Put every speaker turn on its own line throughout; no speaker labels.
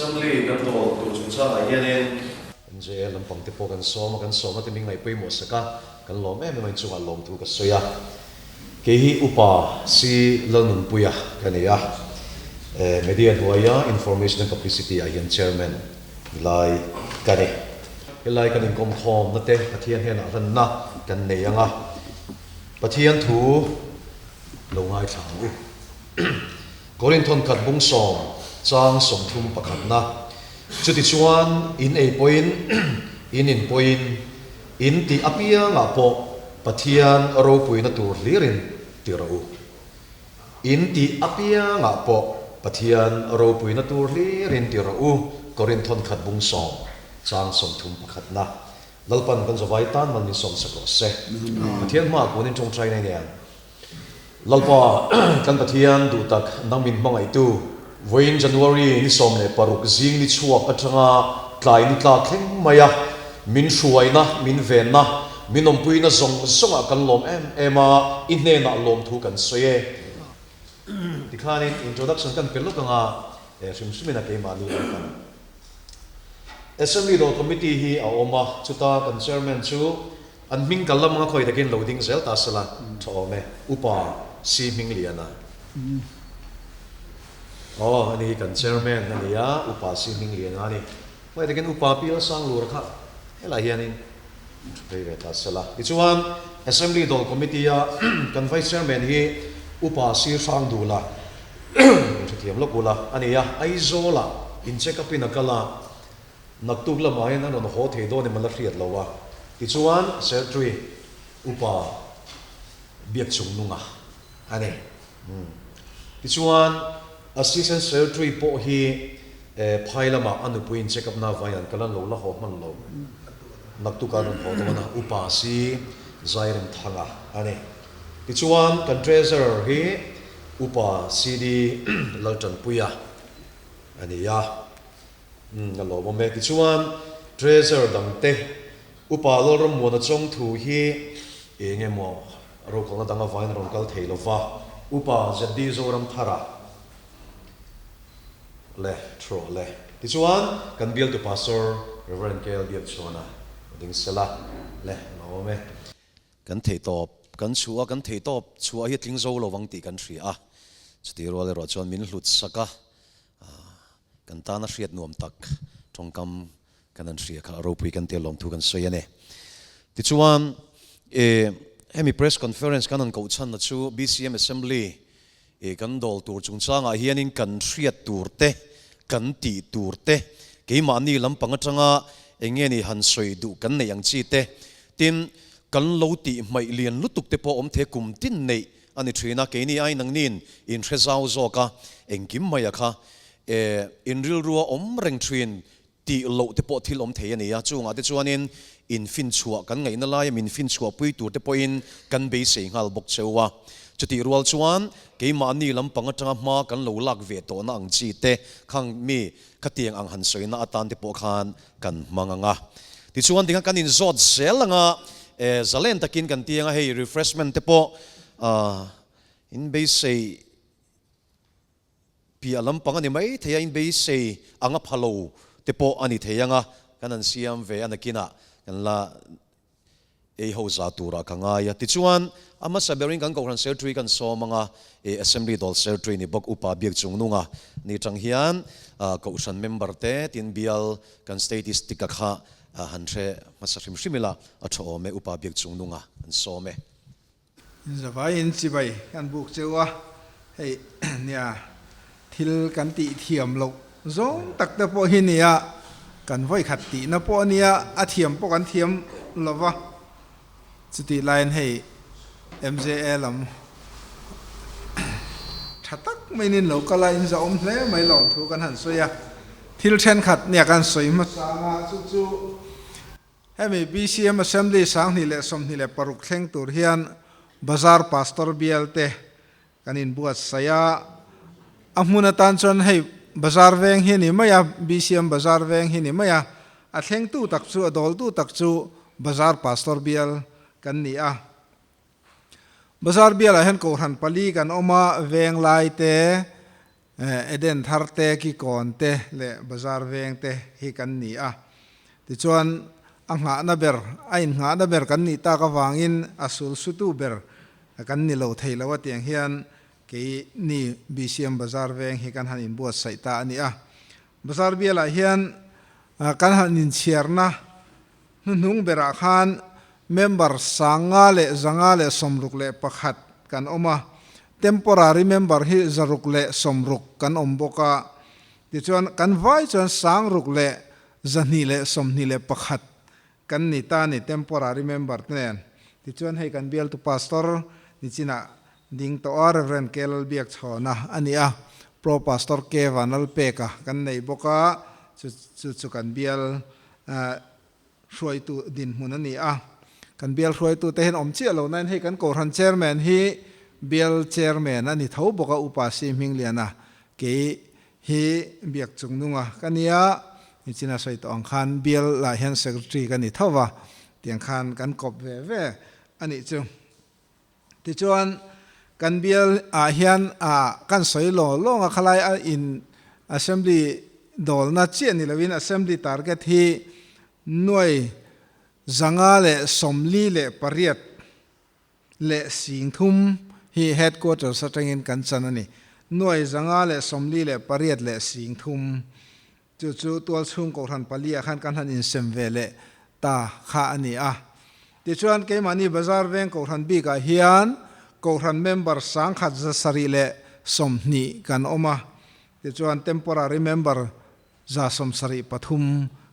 Assembly kan dawl tur chungchangah hianin MJA lampang te pawh kan sawm a, kan sawmna te min ngaih pawimawh sak a, kan lawm em em a, inchungah lawmthu ka sawi a. Kei hi Upa C Lalnunpuia ka ni a, Media hnuaia Information and Publicity ah hian Chairman ni lai ka ni. Helai kan inkawm khawmna te Pathian hnenah hlanna kan nei ang a, Pathian thu lo ngaithla ang u. Korinthon khat bung sawm chang 31 pakhatna, Chutichuan in ei pawhin, in in pawhin, in tih apiangah pawh Pathian ropuina tur hlirin ti rawh u. In tih apiangah pawh Pathian ropuina tur hlirin ti rawh u, Korinthon khat bung sawm chang 30 pakhatna. Lalpan kan zawai tan man min sawmsak rawh se. Pathian hmaah kunin tawngtai nei nen. Lalpa, kan Pathian duh tak nang min hmangaihtu, vawiin January ni 16 zing ni chhuak atanga tlai ni tlak thleng mai a, min hruaina, min venna, min awmpuina zawng zawngah kan lawm em em a, i hnenah lawmthu kan sawi e. Tikhanin introduction kan pe lawk anga hrim hrimin a keimahni lam kan Assembly Dawr Committee hi a awm a, chuta kan Chairman chu An hming kal lam anga khawi takin lo ding zel ta sela tha awm e. Upa Si Hmingliana. Aw, ani hi kan chairman a ni a, Upa Si Hmingliana a ni. Khawi takin Upa Pi Lalsanglura kha helai hianin thu phei ve ta sela. Tichuan, Assembly Dawr Committee-a kan Vice Chairman hi Upa Si Hrangdula, hrethiam lawk ula, a ni a, Aizawlah in check up-in a kal a, Naktuk lamah hian an rawn haw thei dawn em a la hriat lo a, tichuan Secretary Upa Biakchungnunga a ni. Tichuan Assistant Secretary pawh hi phai lamah a nupui in check up na avangin an kal an lo la haw hman lo. Naktuk ah an rawn haw dawn a, Upa si Zairemthanga a ni. Tichuan kan Treasurer hi Upa CD Laltanpuia a ni a. Umm a lawmawm e. Tichuan Treasure dangte Upa Lalrammuana chawng thu hi eng emaw rokalna dang avangin a rawn kal thei lova, Upa ZD Zoramthara le Thrawh le. Tichuan kan bialtu Pastor Rev. KL Biakchhuana a ding sela le a lawmawm e. Kan theihtawp kan chhuah a, kan theihtawp chhuah hi a tling zo lovang tih kan hria a, chutih rual erawh chuan min hlut sak a, Kan tana hriat nuam tak tawngkam kan han hria kha ropui kan tia lawmthu kan sawi a ni. Tichuan, e, hemi press conference kan han koh chhanna chu BCM Assembly e, kan dawl tur chungchangah hianin kan hriat tur te, kan tih tur te, keimahni lampang atanga eng nge ni han sawi duh kan neih ang chi te, tin, kan lo tih hmaih lian lutuk te pawh awm thei kum tin neih A ni thin a, keini ai nangniin in hre zau zawk a, engkim mai a kha e, in rilrua awm reng thin tih loh te pawh thil awm thei a ni a, chungah te chuanin in finchhuah kan ngaihna laia min finchhuah pui tur te pawhin kan beisei nghal bawk cheu a. Chutih rual chuan keimahni lampang atanga hma kan lo lak ve tawhna ang chi te khang mi khatiang ang han sawina atan te pawh khan kan hmang ang a. Tichuan tinga kan inzawt zel ang a, e, zalen takin kan ti ang a, hei refreshment te pawh in beisei piah lampang a ni mai thei a, in beisei ang a pha lo te pawh a ni thei ang a, kan han siam ve a nakinah kan la Ei ho za turah ka ngai a. Tichuan, a hmasa berin kan Kohhran Secretary kan sawm ang a, e Assembly Dawl Secretary ni bawk Upa Biakchungnunga ni tang hian Kohhran member te tin bial kan statistic a kha han hre hmasa hrim hrim ila a tha awm e, Upa Biakchungnunga an sawm e.
Zavaiin chibai kan buk cheu a, hei nia thil kan tih thiam loh zawng tak te pawh hi nia, kan vawi khat tihna pawh a nia, a thiam pawh kan thiam lo va, chutih laiin hei MJA lam tha tak maiin in lo kal a, in zahawm hle mai lawmthu kan han sawi a, thil thenkhat nia kan sawi hmasa anga chu chu. Hemi BCM Assembly 2026 thleng tur hian Bazar Pastor bial te kan inbuatsaih a, a hmun atan chuan hei Bazar veng hi a ni mai a, BCM Bazar veng hi a ni mai a, a thlengtu tak chu, a dawltu tak chu Bazar Pastor bial kan ni a. Bazar bialah hian Kohhran pali kan awm a, Venglai te, Eden thar te, Kikawn te leh Bazar veng te hi kan ni a. Tichuan, a nghahna ber, a innghahna ber kan nih tak avangin a sulsutu ber kan ni lo thei lo a tiang hian kei ni BCM Bazar veng hi kan han inbuatsaih ta a ni a. Bazar bialah hian kan han inchhiarna hnuhnung berah khan member 561 kan awm a, temporary member hi 160 kan awm bawk a, tichuan kan vai chuan 6221 kan ni ta a ni temporary member te nen. Tichuan hei kan bialtu pastor nichinah Ding tawh a, Rev. K. Lalbiakchhawna a ni a, Pro Pastor K. Vanlalpeka kan nei bawk a, chu chu chu kan bial hruaitu dinhmun a ni a. Kan bial hruaitute hian awm chiah lo nain hei kan Kohhran Chairman hi bial Chairman a ni tho bawk a, Upa Si Hmingliana kei hi biak chungnunga ka nia, nichina sawi tawh ang khan bial lah hian Secretary ka ni tho va, tiang khan kan kawp ve ve a nih chu. Tichuan, kan bial ah hian ah kan sawi lawng lawng a, khalai a in Assembly dawlna chiah ni loin Assembly target hi nuai 548 leh 3000 hi Headquarters atangin kan chan a ni. Nuai 548 leh 3000 chu chu tualchhung Kohhran pali ah khan kan han insem ve leh ta kha a ni a. Tichuan keimahni Bazar veng Kohhran bikah hian Kohhran member 1720 kan awm a, tichuan temporary member 173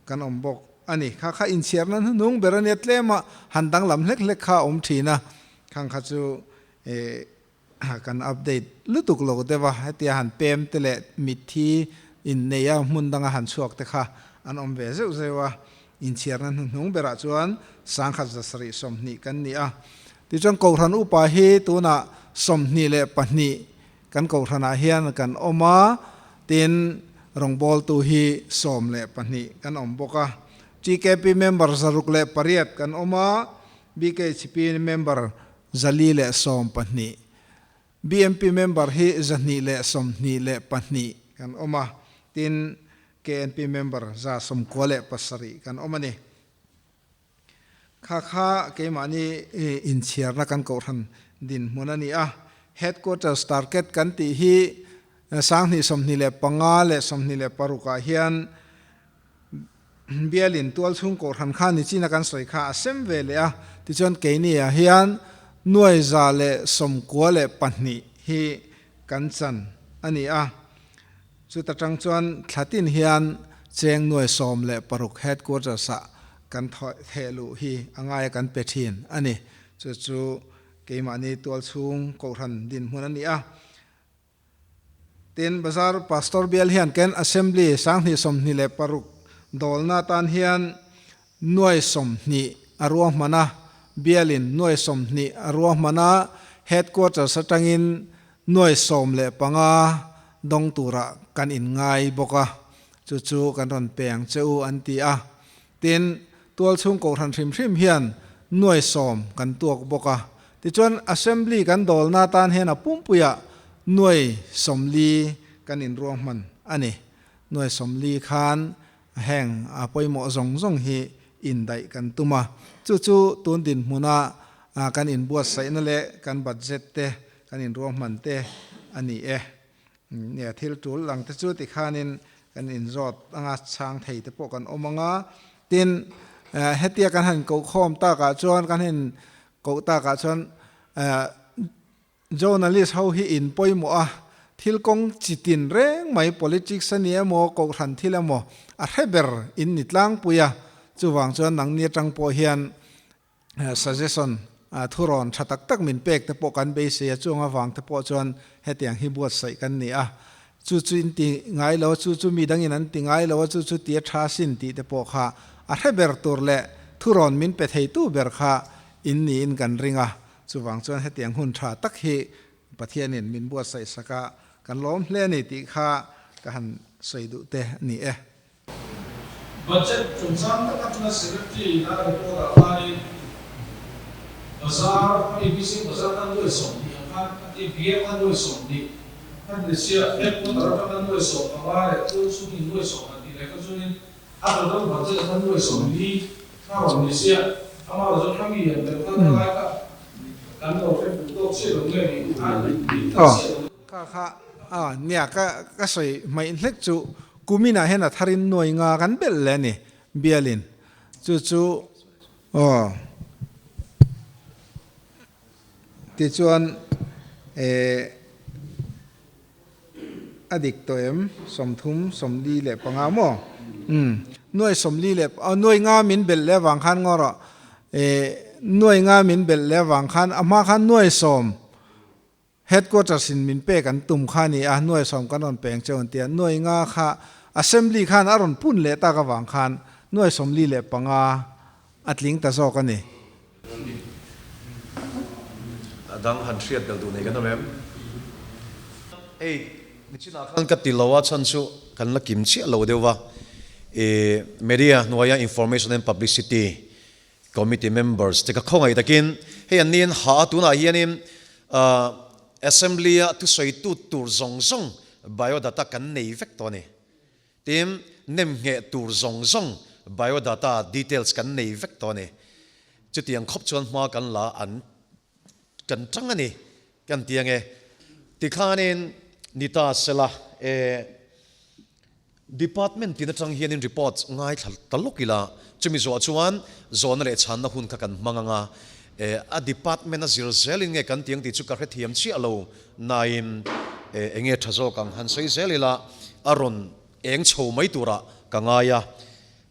kan awm bawk a ni. Kha kha inchhiarna hnuhnung ber a nia, tlema han danglam hlek hlek kha a awm thin a, khang kha chu Kan update lutuk lo deuh a, hetia han pem te leh mitthi inneih a hmun danga han chhuak te kha an awm ve zeuh zeuh a, inchhiarna hnuhnung berah chuan 1720 kan ni a. Tichuan Kohhran upa hi tunah 22 kan Kohhranah hian kan awm a, tin rawngbawltu hi 12 kan awm bawk a. TKP member 608 kan awm a, BKHP member 412. BMP member hi 222 kan awm a, tin KNP member 97 kan awm a ni. Kha kha keimahni inchhiarna kan kohhran dinhmun a ni a. Headquarters target kan tih hi 2025 leh 26 ah hian Bialin tualchhung kohhran kha nichina kan sawi kha a sem ve leh a, tichuan keini ah hian nuai 192 hi kan chan a ni a, chuta tang chuan thlatin hian cheng nuai 16 headquarters ah kan theh luh hi a ngai a kan pe thin a ni, chu chu keimahni tualchhung kohhran dinhmun a ni a. Tin, Bazar Pastor bial hian ken Assembly 2026 dawlna atan hian nuai 20 a ruahman a, bialin nuai 20 a ruahman a, Headquarters atangin nuai 15 dawng turah kan inngai bawk a, chu chu kan rawn pe ang che u an ti a. Tin, tualchhung kohhran hrim hrim hian nuai 10 kan tuak bawk a. Tichuan, Assembly kan dawlna atan hian a pumpuiah nuai 40 kan inruahman a ni. Nuai 40 khan heng a pawimawh zawng zawng hi indaih kan tum a. Chu chu tun dinhmuna kan inbuatsaihna leh kan budget te kan inruahman te a ni e. Nia, thil tul lang te chu tikhanin kan inzawt anga chhang thei te pawh kan awm anga, tin hetia kan han kohkhawm takah chuan kan han koh takah chuan journalist ho hi in pawimawh a, thil kawng chi tin reng mai politics a ni emaw kohhran thil emaw a hre ber in ni tlangpui a, chuvang chuan nangni atang pawh hian Suggestion, Thurawn tha tak tak min pek te pawh kan beisei a, chuang avang te pawh chuan hetiang hi buatsaih kan ni a. Chu chu in ti ngai lo a, chu chu mi dangin an ti ngai lo a, chu chu ti a tha sin tih te pawh kha a hre ber tur leh thurawn min pe theitu ber kha in niin kan ring a. Chuvang chuan hetiang hun tha tak hi Pathianin min buatsaih sak a, kan lawm hle a ni tih kha ka han sawi duh te a ni e.
Budget chungchang taka tuna Secretary in a report ah khanin Bazar, ABC Bazar khan nuai 20 ang khan a ti, bial khan nuai 20. Khan ni sia, headquarter atanga nuai 15 leh tual chhungin nuai sawm han tih leh kha chuanin a total budget kha nuai 40 kha rawn ni sia, amah chu kha mi han belh khan a lai kha kan lo hre fuh tawk chiah lo nge ni a dik tak chiah lo.
Kha kha a nia ka ka sawi hmaih hlek chu kuminah hian a tharin nuai nga kan belh leh a ni bialin chu chu aw. Tichuan, eh, a dik tawh em? 30, 45 maw? Umm, nuai 40 leh, aw nuai nga min belh leh avang khan ngaw rawh. Eh, nuai nga min belh leh avang khan a hma khan nuai 10 headquarters in min pek an tum kha a ni a, nuai 10 kan rawn peng cheu an ti a, nuai nga kha assembly khan a rawn pun leh tak avang khan nuai 45 a tling ta zawk a ni.
A dang han hriat belh duh nei kan awm em? Hei, nichinah khan ka ti lo a, chhan chu kan la kim chiah lo deuh va. I media hnuaia Information and Publicity Committee members te ka khawngaih takin hei an niin ha a, tunah hianin Assembly-a thusawi tut tur zawng zawng biodata kan nei vek tawh a ni. Tin, nemngheh tur zawng zawng biodata details kan nei vek tawh a ni. Chutiang khawp chuan hma kan la an kan tang a ni kan ti ange. Tikhanin ni ta sela e department tin atang hianin report ngaithla ta lawk ila, chumi zawh chuan zawhna leh chhanna hun kha kan hmang anga e a department a zir zelin nge kan ti ang tih chu ka hrethiam chiah lo Nain enge tha zawk ang han sawi zel ila a rawn eng chho mai turah ka ngai a.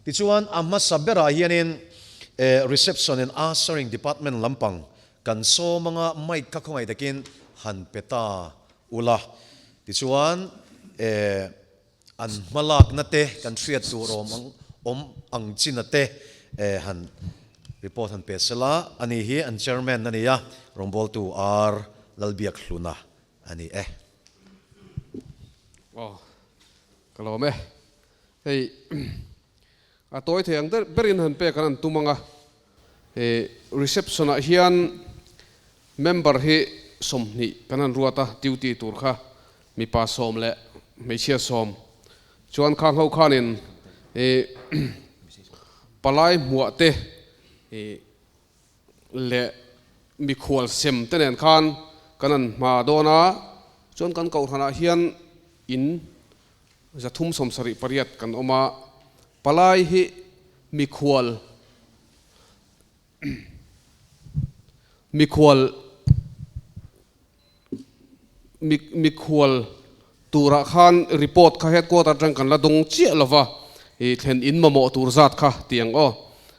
Tichuan a hmasa berah hianin Reception and Ushering Department lampang kan sawm anga mic kha khawngaih takin han pe ta ula. Tichuan an hmalakna te kan hriat tur awm ang awm ang china te han report han pe sela ani hi an chairman a ni a, rawngbawltu R Lalbiakhluna a ni e.
Aw ka lawm e. Hei a tawi thei ang berin han pek an han tum ang a, he reception ah hian Member hi 20 kan han ruat a, duty tur kha mipa 10 leh hmeichhia 10. Chuan khang ho khanin ih palai hmuah te ih leh mikhual sem te nen khan kan han hma dawn a, chuan kan kohhranah hian in 378 kan awm a, palai hi mikhual Mikhual mikhual turah khan report kha headquarter atang kan la dawng chiah lova, i thlen in mamawh tur zat kha ti ang aw.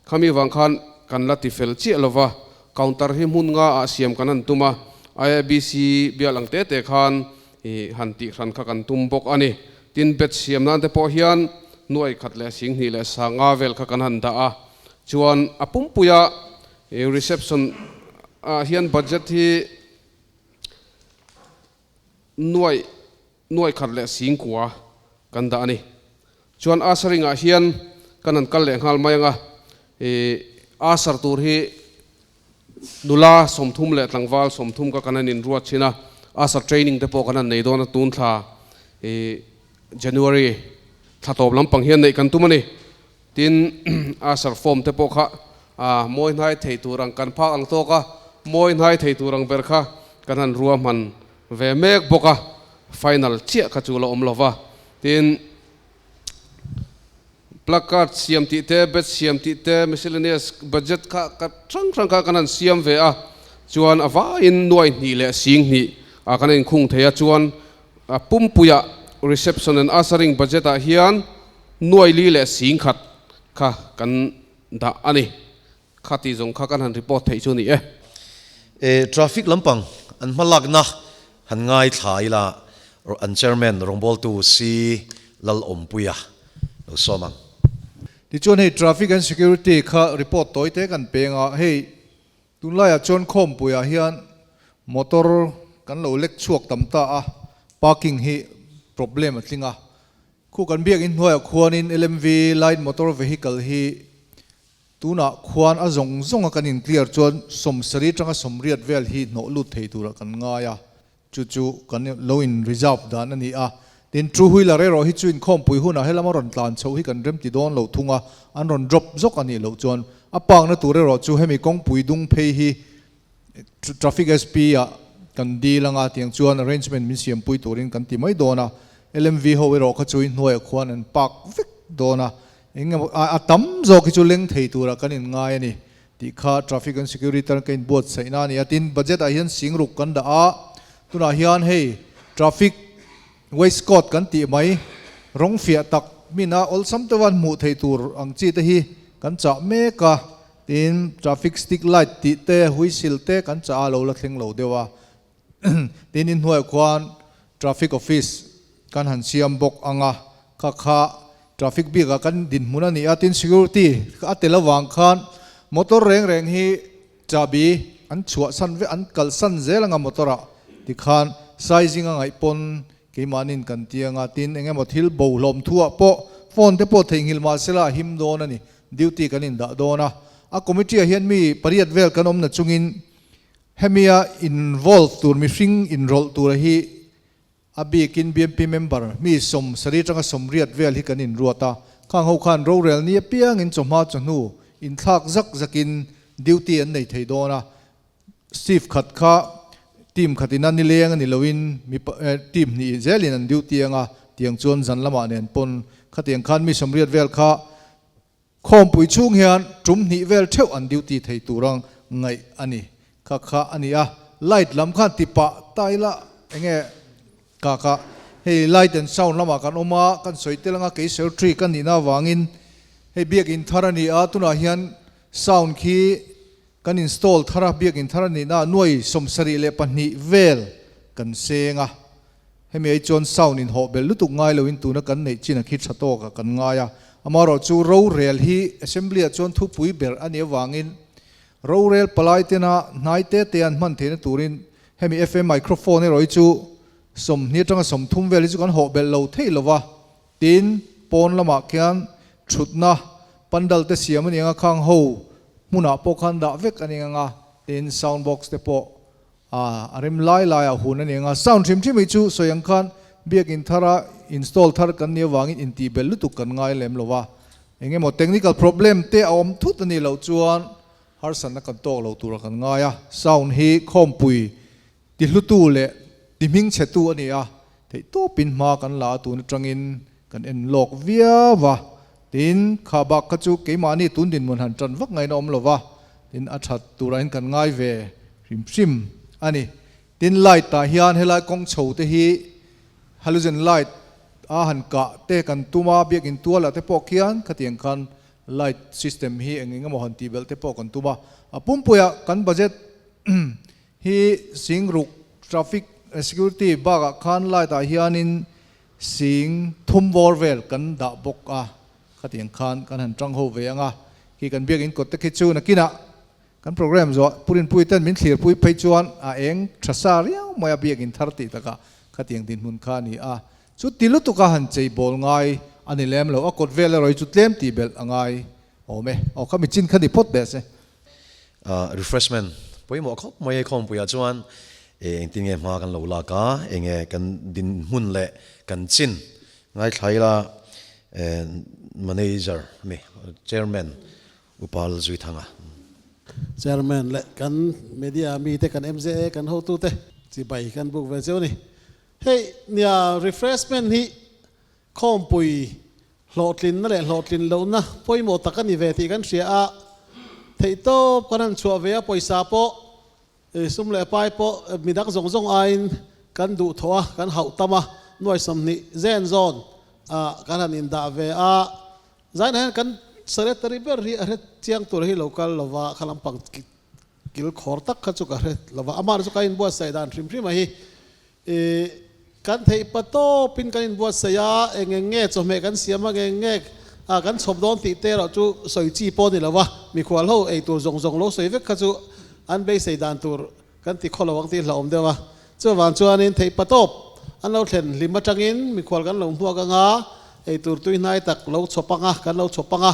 Khami vang khan kan la ti fel chiah lova, counter hi hmun nga ah siam kan han tum a, IABC bial ang te te khan i han tih hran kha kan tum bawk a ni. Tin batch siam nan te pawh hian nuai khat leh 2000 leh 50 vel kha kan han dah a. Chuan a pumpuia reception ah hian budget hi nuai nuai khat leh 9000 kan dah a ni. Chuan ushering ah hian kan han kal leh nghal mai ang a, usher tur hi nula 30 leh tlangval 30 ka kan han inruat thin a, usher training te pawh kan han nei dawn a tun thla January thla tawp lampang hian neih kan tum a ni. Tin, Usher form te pawh kha mawi hnai thei tur ang kan phak ang tawk a, mawi hnai thei tur ang ber kha kan han ruahman ve mek bawk a, final chiah kha chu la awm lo va. Tin, placard siam tih te, badge siam tih te, miscellaneous budget kha ka hrang hrang kha kan han siam ve a, chuan a vaiin nuai hnih leh 2000 ah kan inkhung thei a, chuan a pumpuiah reception and ushering budget ah hian Nuai li leh 10,000 kha kan dah a ni. Kha tih zawng kha kan han report theih chu a ni e.
E traffic lampang an hma lakna han ngaithla ila an chairman rawngbawltu C Lalawmpuia lo sawm ang.
Tichuan hei traffic and security kha report tawi te kan peng a, hei tunlaiah chuan khawmpuiah hian motor kan lo lek chhuak tam ta a, parking hi problem a tling a, Khu kan biakinn hnuaiah khuanin LMV, Light Motor Vehicle, hi tunah khuan a zawng zawnga kan in clear chuan 70 atanga 80 vel hi hnawh lut thei turah kan ngai a. Chu chu kan lo in reserve dan a ni a. Tin, two wheeler erawh hi chu inkhawmpui hunah helama rawn tlan chhoh hi kan remti dawn lo thung a, an rawn drop zawk a nih loh chuan a park na tur erawh chu hemi kawngpui dung phei hi Traffic SP ah kan dil anga tiang chuan arrangement min siampui turin kan ti mai dawn a, LMV ho erawh kha chu inhnuaiah khuan an park vek dawn a, eng emaw a tam zawk hi chu leng thei turah kan inngai a ni tih kha Traffic and Security tan ka inbuatsaihna a ni a, tin budget ah hian singruk kan dah a, tunah hian hei Traffic Waistcoat kan tih mai, rawng fiah tak mina awlsam deuha hmuh theih tur ang chi te hi kan chah mek a, tin traffic stick light tih te, whistle te kan chah a lo la thleng lo deuh a, tin inhnuaiah khuan traffic office kan han siam bawk ang a, kha kha traffic bikah kan dinhmun a ni a, tin security a tel avang khan motor reng reng hi Chahbi an chhuahsan vek, an kalsan zel anga motor ah tikhan sizing a ngaih pawn keimahnin kan ti anga, tin eng emaw thil bo hlawm thu ah pawh phone te pawh theihnghilh mah sela a him dawn a ni, duty kan indah dawn a, a committee ah hian mi pariat vel kan awm na chungin hemia involve tur mihring inrawlh tura hi A bikin BMP member mi 70 atanga 80 vel hi kan inruat a, khang ho khan rorel ni apiangin chawhma chawhnu inthlak zak zakin duty an nei thei dawn a, shift khat kha team khatin a nileng a ni loin mi team hnih zelin an duty anga tiang chuan zan lamah nen pawn khatiang khan mi 80 vel kha Khawmpui chhung hian tum hnih vel theuh an duty thei tur ang ngaih a ni. Kha kha a ni a, light lam khan ti pah ta ila enge ka kha hei light and sound lamah kan awm a, kan sawi tel anga kei secretary ka nihna avangin hei biakinn thar a ni a, tunah hian sound khi kan install thar a, biakinn thar a nihna nuai 72 vel kan seng a. Hemi ai chuan sound in hawh belh lutuk ngai loin tuna kan neih chin a khi tha tawk ah kan ngai a. Amaherawhchu rorel hi Assembly ah chuan thupui ber a nih avangin rorel palai tena hnai te te an hman theihna turin hemi FM microphone erawh hi chu 20 atanga 30 vel hi chu kan hawh belh lo thei lo va. Tin, pawn lamah khian thutna pandal te siam a ni ang a, khang ho hmunah pawh khan dah vek a ni ang a, tin sound box te pawh A, a rem lai laiah hun a ni ang a, sound hrim hrim hi chu sawi ang khan biakinn thara install thar kan nih avangin intih belh lutuk kan ngai lem lo va, eng emaw technical problem te a awm thut a nih loh chuan harsatna kan tawk lo tura kan ngai a, sound hi khawmpui tihlutu leh tihmingchhetu a ni a, theihtawpin hma kan la a tun atangin kan en lawk viau va, tin kha bak kha chu keimahni tun dinhmun han tan vak ngaihna awm lo va, tin a that turahin kan ngai ve hrim hrim a ni. Tin light ah hian helai kawng chho te hi halogen light a han kah te kan tum a, biakinn tual ah te pawh khian khatiang khan light system hi eng eng emaw han tih belh te pawh kan tum a, a pumpuiah kan budget hi Singruk traffic security bakah khan light ah hianin Sing thum bawr vel kan dah bawk a, khatiang khan kan han tang ho ve ang a, khi kan biakinn kawt te khi chu nakinah kan program zawh Purinpui ten min thlirpui phei chuan a eng tha sa riau mai a biakinn thar tih takah khatiang dinhmun kha a ni a, chu ti lutuk a han chei bawl ngai a ni lem lo, a kawt vel erawh hi chu tlem tih belh a ngai awm e, aw kha mi chin kha ni phawt teh se.
Refreshment pawimawh khawp mai khawmpuiah chuan engtin nge hma kan lo lak a, enge kan dinhmun leh kan chin ngaithla ila Manager mi Chairman Upa Lalzuithanga.
Chairman leh kan media mite kan MZA kan hotute chibai kan buk ve cheu a ni. Hei nia refreshment hi khawmpui Hlawhtlinna leh hlawhtlin lohna pawimawh tak a ni ve tih kan hria a, theihtawp kan han chhuah ve a, pawisa pawh, sum leh pai pawh midang zawng zawng aiin kan duh thawh a, kan hauh tam a, nuai 20 zen zawn kan han indah ve a. Zainah hian kan secretary ber hi a hre chiang tur hi lo kal lova, kha lampang kil khawr tak kha chu ka hre lova, amah chu ka inbuatsaih dan hrim hrim a hi. I kan theih pa tawpin kan inbuatsaih a, eng eng nge chawhmeh kan siam a, eng eng nge kan chhawp dawn tih te erawh chu sawi chi pawh a ni lo va, mikhual ho ei tur zawng zawng lo sawi vek kha chu an beisei dan tur kan ti khaw lo ang tih hlauhawm deuh a. Chuvang chuanin theih pa tawp an lo thlen hlim atangin mikhual kan lo hmuak anga ei tur tui hnai tak lo chhawp anga kan lo chhawp anga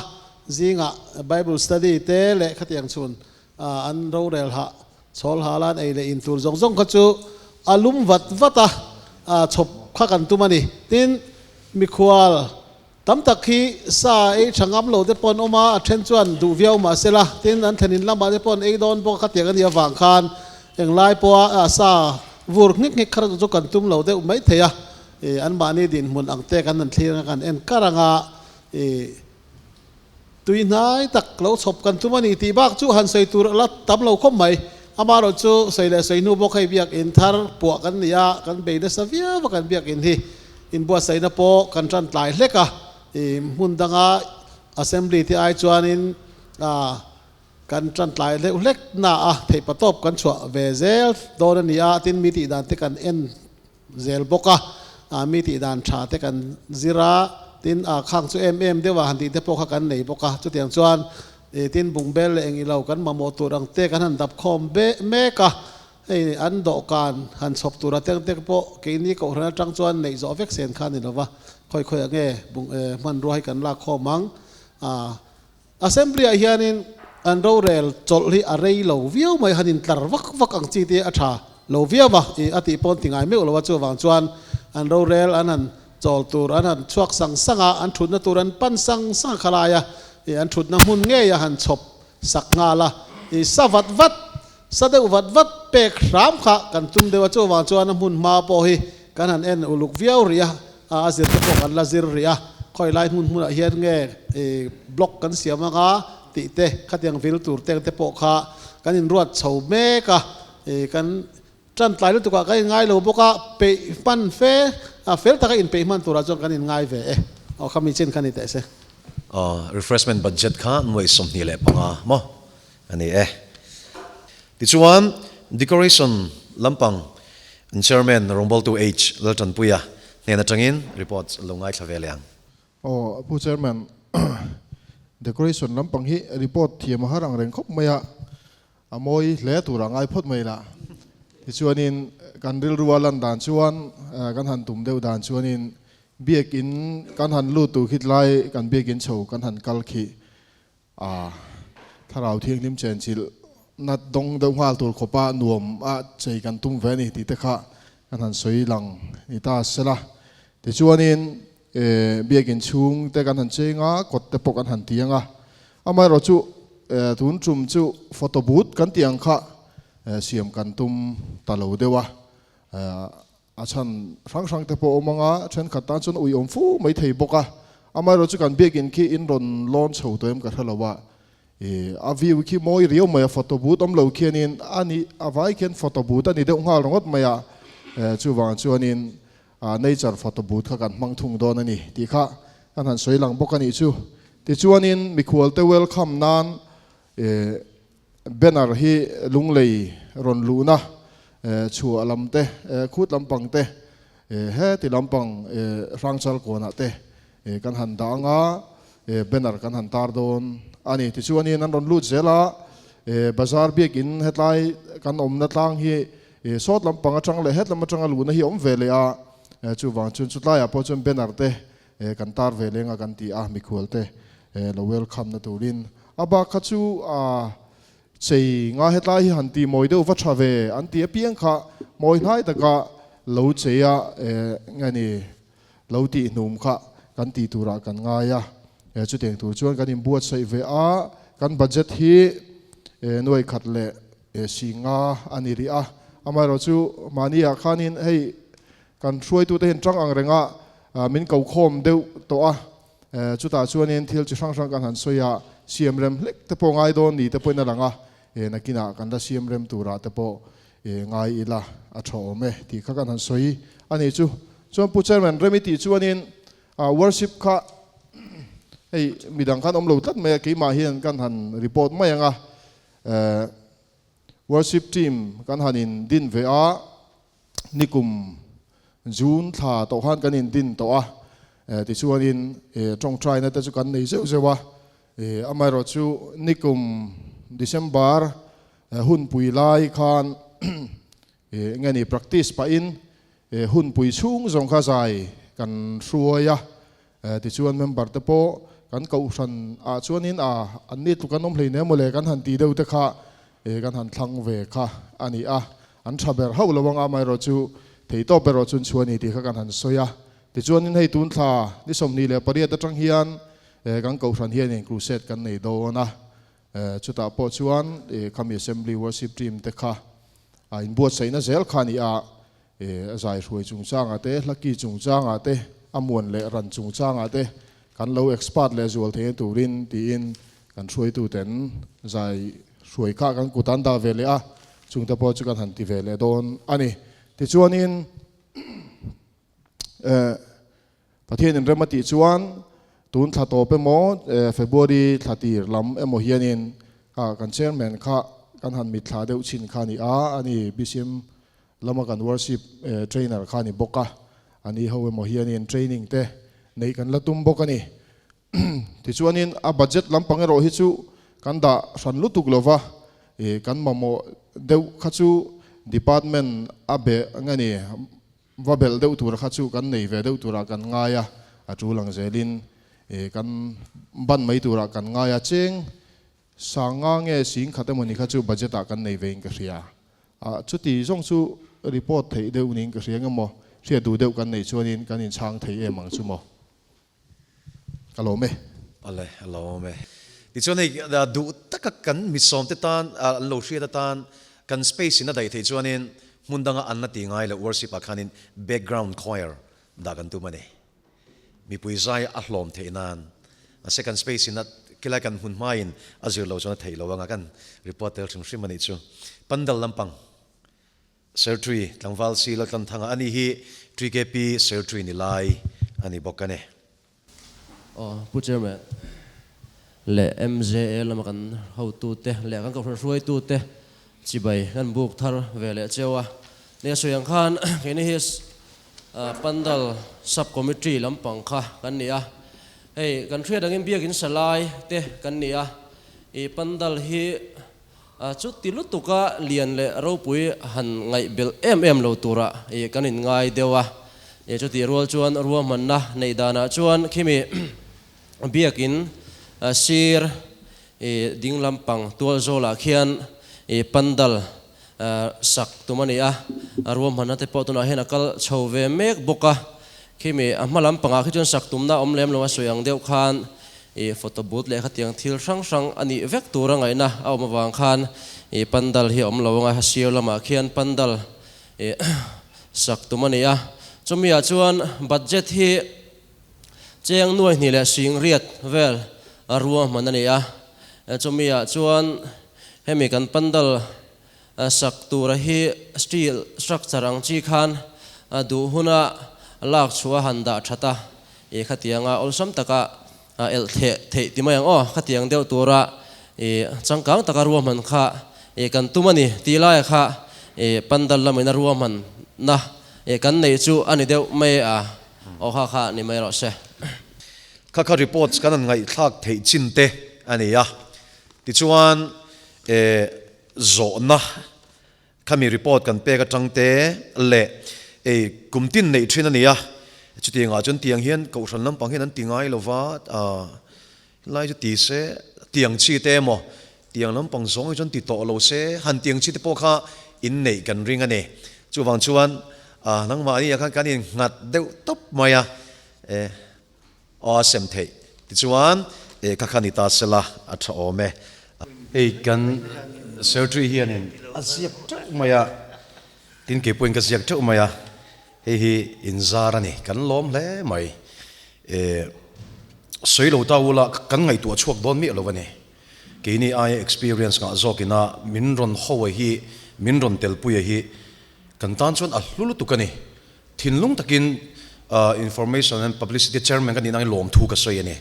zingah Bible study te leh khatiang chhun an rorel hah chhawl hal an ei leh in tur zawng zawng kha chu a lum vat vat a chhawp kha kan tum a ni. Tin, mikhual tam tak hi sa ei tha ngam lo te pawh an awm a, a then chuan duh viau mah se la, tin an thlenin lamah te pawh an ei dawn bawk a, khatiang a nih avang khan englai pawha sa vur nghek nghek kha chu kan tum lo deuh mai thei a, anmahni dinhmun ang te kan han thlir anga kan en kar anga Tui hnai tak lo chhawp kan tum a ni tih bak chu han sawi tur a la tam lo khawp mai. Amaherawh chu sawi leh sawi hnu bawk hei biakinn thar puah kan ni a, kan bei nasa viau a kan biakinn hi inbuatsaihna pawh kan tan tlai hlek a, ih hmun danga assembly te ai chuanin ah kan tan tlai hleuh hlek na a theihpatawp kan chhuah ve zel dawn a ni a, tin mi tih dan te kan en zel bawk a, ah mi tih dan tha te kan zir a, tin ah khang chu em em deuh ah han tih te pawh kha kan nei bawk a, chutiang chuan ih tin bungbel leh eng ilo kan mamawh tur ang te kan han dap khawm be mek a, hei an dawhkan han chhawp tur a teng te pawh keini kohhran atang chuan neih zawh vek sen kha a ni lo va, khawi khawi ah nge bung eh hmanrua hi kan lak khawm ang ah. Assembly ah hianin an rorel chawlh hi a rei lo viau mai, han intlar vak vak ang chi te a tha lo viau a, ih a tih pawn ti ngai meuh lo a, chuvang chuan an rorel an han chawl tur an han chhuak sang sang a, an thutna tur an pan sang sang a khalai a, ih an thutna hmun ngei a han chhawp sak nghal a, ih sa vat vat, sa deuh vat vat pek hram kha kan tum deuh a, chuvang chuan a hmun hma pawh hi kan han en uluk viau rih a. A zir te pawh kan la zir rih a, khawi lai hmun hmunah hian nge block kan siam anga tih te, khatiang vil tur teng te pawh kha kan inruat chho mek a, kan tan tlai lutuk ah kan inngai lo bawk a, peih hman fe, fel taka inpeih hman turah chuan kan inngai ve e, aw kha mi chin kha ni teh se.
Refreshment budget kha nuaih 25 maw a ni e. Tichuan, Decoration lampang Chairman Rawngbawltu H. Laltanpuia hnen atangin report lo ngaithla ve leh ang.
Aw, Pu Chairman, Decoration lampang hi report thiam a har ang reng khawp mai a, a mawi hle tur a ngai phawt mai lah. Tichuanin kan rilrua lan dan chuan, kan han tum deuh dan chuanin Biakin kan han lut tur khi tlai kan Biakin chho kan han kal khi A thlarau thianghlim chenchilh nat dawng deuh nghal tur khawpa nuam a chei kan tum ve a ni tih te kha kan han sawi lang ni ta sela. Tichuanin biakin chhung te kan han cheng a, kawt te pawh kan han ti ang a. Amaherawh chu tun tum chu photo booth kan tih ang kha siam kan tum ta lo deuh a. A chhan hrang hrang te pawh a awm ang a, thenkhat tan chuan ui awm fu mai thei bawk a. Amaherawh chu kan biakin khi in rawn lawn chho tawh em ka hre lo a, ih a view khi mawi riau mai a, photo booth awm lo khianin a ni a vai khian photo booth a ni deuh nghal ringawt mai a, chuvang chuanin nature photo booth kha kan hmang thung dawn a ni tih kha kan han sawi lang bawk a nih chu. Tichuanin mikhualte welcome nan ih Banner hi Lunglei rawn luhna chhuah lam te, khut lampang te, heti lampang Hrangchal kawnah te kan han dah ang a, banner kan han tar dawn a ni. Tichuanin an rawn lut zel a, bazar biakin hetlai kan awmna tlang hi sawt lampang atang leh het lam atanga luhna hi a awm ve leh a, chuvang chuan chutlaiah pawh chuan banner te kan tar ve leng a kan ti a, mikhual te lo welcome na turin. A bak kha chu a chei nga hetlai hi han ti mawi deuh va tha ve an ti apiang kha mawi hnai taka lo chei a nge ni lo tih hnum kha kan tih turah kan ngai a, chutiang tur chuan kan inbuatsaih ve a, kan budget hi nuai khat leh si nga a ni rih a, amaherawh chu mahni ah khanin hei kan hruaitute hian tang ang renga min ko khawm deuh tawh a. Chutah chuanin thil chi hrang hrang kan han sawi a, siam rem hlek te pawh ngai dawn ni te pawhin a lang a, nakinah kan la siam rem turah te pawh ngai ila a tha awm e tih kha kan han sawi a ni chu. Chuan Pu Chairman rem i tih chuanin worship kha hei midang khan awm lo tlat mai a, keimah hian kan han report mai ang a, worship team kan han in din ve a, Nikum June thla tawh khan kan indin tawh a, tichuanin tawngtaina te chu kan nei zeuh zeuh a, amaherawh chu nikum December hunpui lai khan enge ni practice pahin hunpui chhung zawng kha zai kan hruai a, tichuan member te pawh kan kohhran ah chuanin a an ni tluk an awm hleinem mawle kan han ti deuh te kha kan han thlang ve kha a ni a. An tha ber hauh lo anga amaherawhchu theihtawp erawh chuan chhuah a ni tih kha kan han sawi a. Tichuanin hei tun thla ni 28 atang hian kan kohhran hianin crusade kan nei dawn a. Chutah pawh chuan khami Assembly Worship Team te kha a inbuatsaihna zel kha a ni a. A zai hruai chungchangah te, hlaki chungchangah te, a muan leh ran chungchangah te kan lo expert leh zual theihna turin tiin kan hruaituten zai hruai kha kan kut an dah ve leh a, chungte pawh chu kan han ti ve leh dawn a ni. Tichuanin Pathianin rem a tih chuan tun thla tawp emaw February thla tir lam emaw hianin kan chairman kha kan han mitthla deuh chhin kha a ni a, a ni BCM lama kan worship trainer kha a ni bawk a, a ni ho emaw hianin training te neih kan la tum bawk a ni. Tichuanin a budget lampang erawh hi chu kan dah hran lutuk lova, kan mamawh deuh kha chu department a be nge ni va belh deuh tur kha chu kan nei ve deuh turah kan ngai a, a tul ang zelin kan ban mai turah kan ngai a, cheng sanga nge sing khat emawni kha chu budget ah kan nei vein ka hria. A, chuti zawng chu report theih deuh niin ka hria eng emaw, hriat duh deuh kan neih chuanin kan inchhang thei em ang chu maw. Ka lawm e.
Awle, a lawm e. Tichuan hei duh taka kan misawmte tan an lo hriat atan kan space in a daih theih chuanin hmun danga an la ti ngai loh worship ah khanin background choir dah kan tum a ni. Mipui zai a hlawm theih nan a second space in a khilai kan hmun hmain a zir lo chuan a theih lo anga kan report tel hrim hrim a nih chu. Pandal lampang Sertui tlangval si la tlan thanga a ni hi TKP Sertui ni lai a ni bawk a ni.
Aw Pu Chairman leh MJA lama kan hotute leh kan kohhran hruaitute chibai kan buk thar ve leh cheu a. Nia sawi ang khan keini hi Pandal Sub Committee lampang kha kan ni a. Hei kan hriat angin biakin salai te kan ni a. I Pandal hi Chuti lutuka lian leh ropui han ngaih belh em em lo turah kan inngai deuh a. Chutih rual chuan ruahmanna neih danah chuan khimi biakin sir ding lampang tual zawlah khian pandal sak tum a ni a. Ruahmanna te pawh tunah hian a kal chho ve mek bawk a. Khimi a hma lampangah khi chuan sak tumna awm lem lo a sawi ang deuh khan I photo booth leh khatiang thil hrang hrang a nih vek tura ngaihna a awm avang khan i pandal hi a awm lo anga sir lamah khian pandal i sak tum a ni a. Chumi ah chuan budget hi cheng nuai hnih leh sing riat vel a ruahman a ni a. Chumi ah chuan hemi kan pandal sak tura hi steel structure ang chi khan duh huna lak chhuah a han dah that a, i khatianga awlsam taka elh thleh theih ti mai ang aw, khatiang deuh tura i changkang taka ruahman kha i kan tum a ni tih laia kha i pandal lamina ruahman na i kan neih chu a ni deuh mai a, aw kha kha ni mai rawh se.
Kha kha reports kan han ngaihthlak theih chin te a ni a, tichuan e. Zawhna, Khami report kan pek atang te leh ei kum tin neih thin a ni a, chutiangah chuan tiang hian kohhran lampang hian an ti ngai lo va, helai chu ti se tiang chi te emaw tiang lampang zawng hi chuan ti tawh lo se han tiang chi te pawh kha inneih kan ring a ni. Chuvang chuan nangmahni ah khan kan innghat deuh tawp mai a, e. Aw a sem theih tichuan eh kha kha ni ta sela a tha awm e. Hei kan Secretary hianin a ziak teuh mai a, tin kei pawhin ka ziak teuh mai a, hei hi inzar a ni, kan lawm hle mai. Eh sawi lo ta ula kan ngaihtuah chhuak dawn miah lo a ni. Keini aia experience ngah zawkina min rawn ho a hi, min rawn telpui a hi kan tan chuan a hlu lutuk a ni. Thinlung takin Information and Publicity Chairman ka nih nangin lawmthu ka sawi a ni.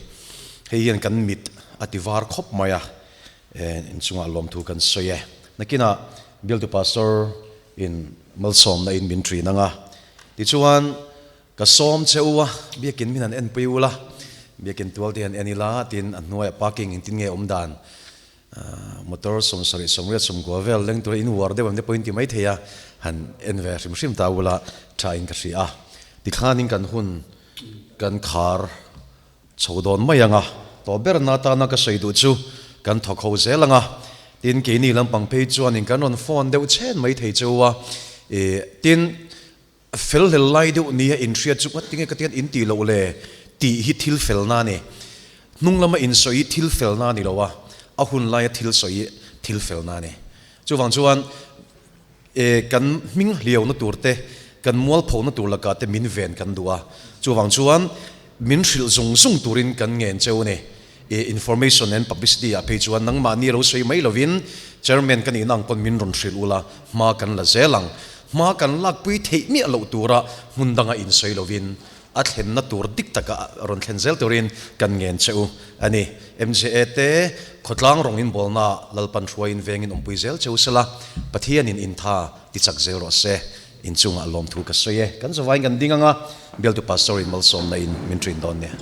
Hei hian kan mit a ti var khawp mai a, inchungah lawmthu kan sawi e. Nakinah Bialtu Pastor in malsawmna in min ṭin ang a, tichuan ka sawm che u a, biakin min han enpui ula, biakin tual te han en ila, tin a hnuaiah parking engtin nge awm dan Motor 70 80 sawmkua vel leng tura in uar deuh em te pawhin ti mai thei a, han en ve hrim hrim ta ula tha in ka hria a. Tikhanin kan hun kan khar chho dawn mai ang a, tawh ber na atana ka sawi duh chu kan thawk ho zel ang a. Tin, keini lampang phei chuanin kan rawn phone deuh chhen mai thei cheu a, ih, tin, fel hlel lai deuh nia inhriat chu nghat tinge ka tian in tih loh le tih hi thil felna a ni. Hnung lama insawi hi thil felna a ni lo a, a hun laia thil sawi hi thil felna a ni. Chuvang chuan e, kan hming hliauna tur te, kan mualphona tur lakah te min ven kan duh a, chuvang chuan min hrilh zung zung turin kan ngen cheu a ni. E, information and publicity ah phei chuan nangmahni lo sawi mai lovin Chairman ka nihna ang pawn min rawn hrilh ula, hma kan la zel ang. Hma kan lakpui theih miah loh tura hmun danga insawi lovin A thlenna tur dik taka rawn thlen zel turin kan ngen che u a ni. MJA te khawtlang rawng inbawlna Lalpan hruaiin vengin awmpui zel che u sela, Pathianin intha ti chak zel rawh se. Inchungah lawmthu ka sawi e. Kan zavaiin kan ding ang a, bialtu Pastor in malsawmna in min ṭin dawn nia.